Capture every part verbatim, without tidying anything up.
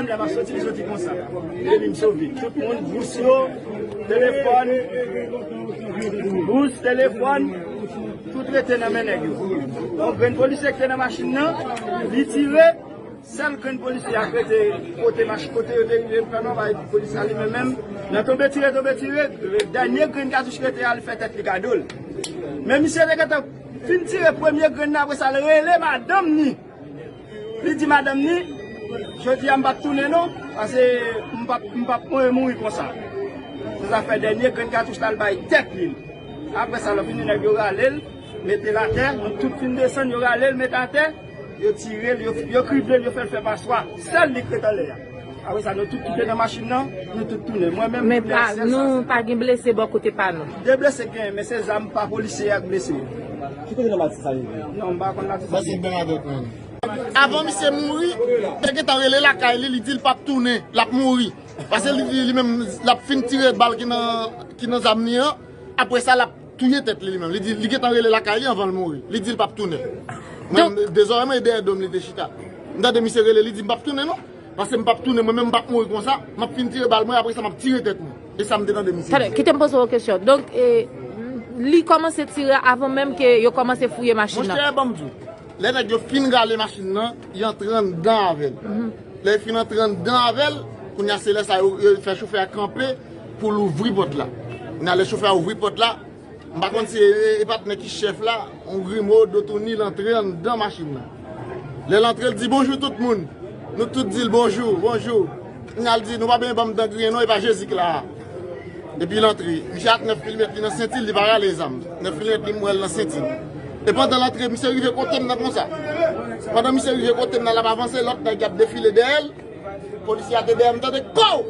Lè m ap soti, li soti konsa. Epi m sove. Tout moun, bous yo, telefòn, bous, telefòn, tout rete nan men nèg yo. Yon grenn polisye ki te nan machin nan, li tire, sèl grenn polisye a k rete kote mach-, kote yo te rive pran nan bay polis la li menm menm. Nan tonbe tire, tonbe tire, dènye grenn katouch ki rete a, li fè tèt li kado l. Men misye te gentan fin tire premye grenn nan, apre sa, l rele madanm ni. Li di madanm ni, "Jodi a m p ap tounen non, paske m p ap, m p ap mouri, mouri konsa." Se sa fè dènye grenn katouch la, l bay tèt li. Apre sa, lè fini, nèg yo rale l, mete l atè, nou tout fin desann, yo rale l, mete atè, yo tire l, yo, yo krible l, yo fè l fè paswa. Sèl li k ret anlè a. Apre sa, nou tout kite nan machin nan, nou tout tounen. Mwen menm, men tounen pa, sèl sa, nou pa gen blese bò kote pa nou. De blese gen, men se zam pa polisye a k blese. Ki kote nan Matis sa rive? Non, m pa konn Matis sa. Avan misye mouri, te gentan rele lakay li, li di l p ap tounen, l ap mouri. Paske li di li menm, l ap fin tire bal ki nan, ki nan zam li an, apre sa, l ap touye tèt li, li menm. Li di, li gentan rele lakay li anvan l mouri. Li di l p ap tounen. Mwen, dezòrèman, e dèyè do m li te chita. M tande misye rele, li di, "M p ap tounen, non. Paske m p ap tounen, mwen menm, m p ap mouri konsa. M ap fin tire bal mwen, apre sa, m ap tire tèt mwen." E sa m te tande misye di. Tande, kite m poze w kesyon. Donk, e, li kòmanse tire avan menm ke yo kòmanse fouye machin nan. Monchè, ban m di w. Lè nèg yo fin rale machin nan, y antre anndan avè l. Lè yo fin antre anndan avè l, kounye a se lè sa yo, yo fè chofè a kanpe pou l ouvri pòt la. Kounye a lè chofè a ouvri pòt la, m pa konn si e, e patnè ki chèf la, yon grimo, do touni, l antre anndan machin nan. Lè l antre, l di, "Bonjou tout moun." Nou tout di l, "Bonjou, bonjou." Kounye a l di, "Nou pa bezwen ban m dan griyen non, e pa Jezi k la a." Epi l antre. Misye ak nèf milimèt li nan senti l, li pa rale zam. Nèf milimèt li, m wè l nan senti l. E pandan l antre, misye rive kote m nan konsa. Pandan misye rive kote m nan, l ap avanse, lòt nèg y ap defile dèyè l. Polisye a te dèyè m, tande, "Kow!"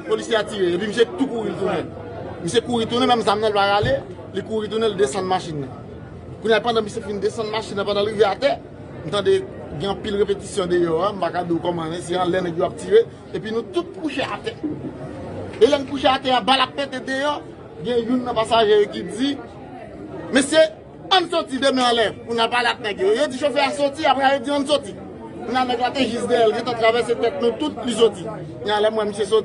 Polisye a tire. Epi misye tou kouri tounen. Misye kouri tounen, menm zam nan l pa rale, li kouri tounen, l desann machin nan. Kounye a, pandan misye fin desann machin nan, pandan l rive atè, m tande gen anpil repetisyon deyò a, m pa ka di w kòman, men se anlè nèg yo ap tire. Epi nou tout kouche atè. E lè n kouche atè a, bal ap pete deyò, gen youn nan pasaje yo ki di, "Mesye, ann soti de men anlè pou n al pale ak nèg yo." Yo di chofè a soti, apre sa yo di, "Ann soti." Kounye a nèg la te jis dèyè l, gentan travèse tèt nou tout, li soti. Kounye a lè m wè misye soti,